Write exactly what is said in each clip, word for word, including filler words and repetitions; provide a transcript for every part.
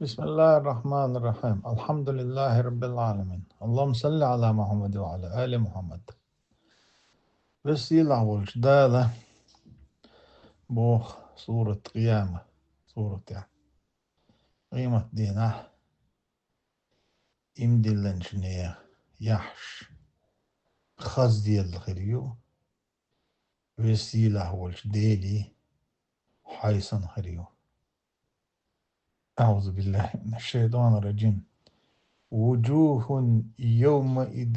بسم الله الرحمن الرحيم. الحمد لله رب العالمين. اللهم صل على محمد وعلى آل محمد. Веза-Сийлахь волчу Дала боху сурат Къияма, суратехь, къематдийнахь иман диллинчу нехан яххьаш хазделла хир ю, Веза-Сийлахь волчу Делан хьайсана хир ю. أعوذ بالله من الشيطان الرجيم. وجوه يومئذ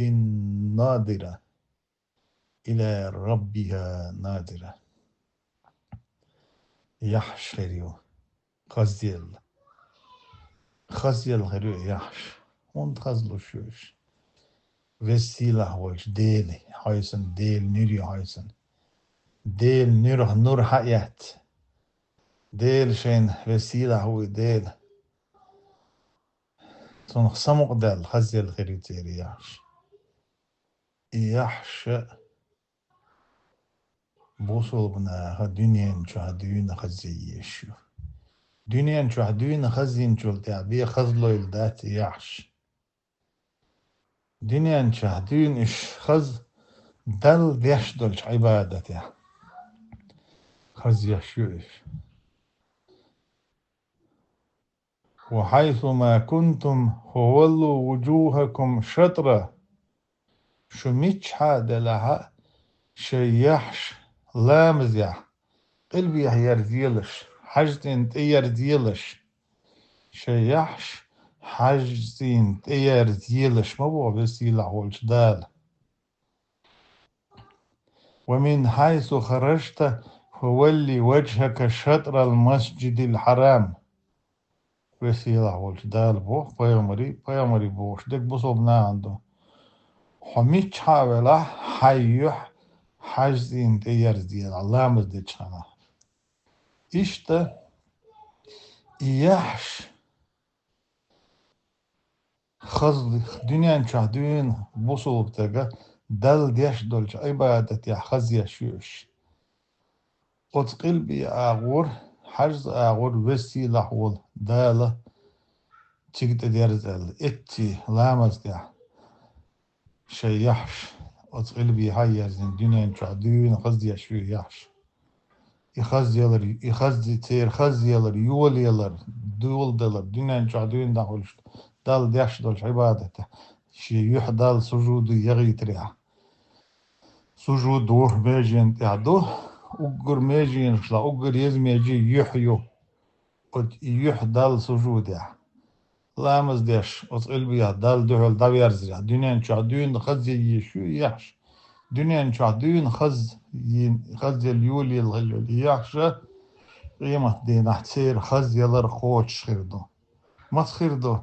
ناضرة إلى ربها ناظرة. Яххьаш хир ю, хазделла. Хазделла хир ю яххьаш. ХӀунда хазлуш ю уьш? Веза-Сийлахь волчу Делан хьайсана, Делан нуьра ю хьайсана. Делан нуьрах нур хьаэцна. Дела шайна, Веза-Сийлахь ву и Дела. Цунах самукъадаьлла хазделла хир ю церан яххьаш. И яххьаш бусулба наха дуьнен чохь дуьйна хазъян езаш ю. Дуьнен чохь дуьйна хазъйинчул тӀаьхьа бен хазлойла дац и яххьаш. Дуьнен чохь дуьйна уьш хаза, Далла деш долчу Ӏибадатехь хазъеш ю уьш. وحيث ما كنتم فولوا وجوهكم شطره. Шу миччахьа а делахь а, шайн яххьаш ламазехь къилбехьа ерзаелаш, хьаьжцӀийн тӀе ерзаелаш. Шайн яххьаш хьаьжцӀийн тӀе ерзаелаш ма боху Веза-Сийлахь волчу Дала. ومن حيث خرجت فول وجهك شطر المسجد الحرام. Веза-Сийлахь волчу Дала боху пайхамаре, пайхамаре бохуш дерг бусулба нахана ду. Хьо миччахьа а велахь, хьайн юьхь хьаьжцӀийн тӀе ерзаелахь, ламаз дечу хенахь. Иштта и яххьаш хаза, дуьнен чохь дуьйна бусулба стага Далла деш долчу Ӏибадатехь хазъеш ю уьш. Оцу къилбехьа агӀор, хьаьжцӀа агӀор Веза-Сийлахь волу Дала цига тӀедерза аьлла, эцций ламаз тӀехь шайн яххьаш оцу къилбехьа а ерзийна, дуьнен чохь дуьйна хазъеш ю яххьаш. И хазъялар, и хазъ-, церан хазъялар, йолаялар, доладалар, дуьнен чохь дуьйна дӀахьуьлуш, Далла деш долчу Ӏибадатехь шен юьхь Далла сужуде яхийтарехь. Сужуд вуьш меженна тӀехь ду, уггар меженаш лахь, уггар еза меже юьхь ю. Оцу и юьхь Далла сужудехь. Ламаз деш, оцу къилбехьа Далла дуьхьал дӀаверзарехь, дуьнен чохь дуьйна хазъян езаш ю и яххьаш. Дуьнен чохь дуьйна хазъян-, хазъяла йолаелла хилла йолу и яххьаш, къематдийнахь церан хазъялар кхочуш хир ду. Маца хир ду?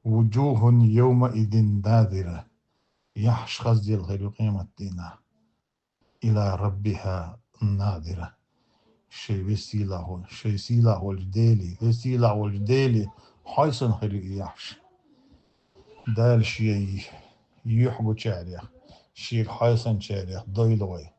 وجوه يومئذ ناضرة. Яххьаш хазъелла хир ю къематдийнахь. إلى ربها ناظرة. Шайн Веза-Сийлахь волчу, шайн Сийлахь волчу Деле, Веза-Сийлахь волчу Деле хьайсана хир ю и яххьаш. Дала шен юьхь гучарех, шега хьайсанчарех дойла вай.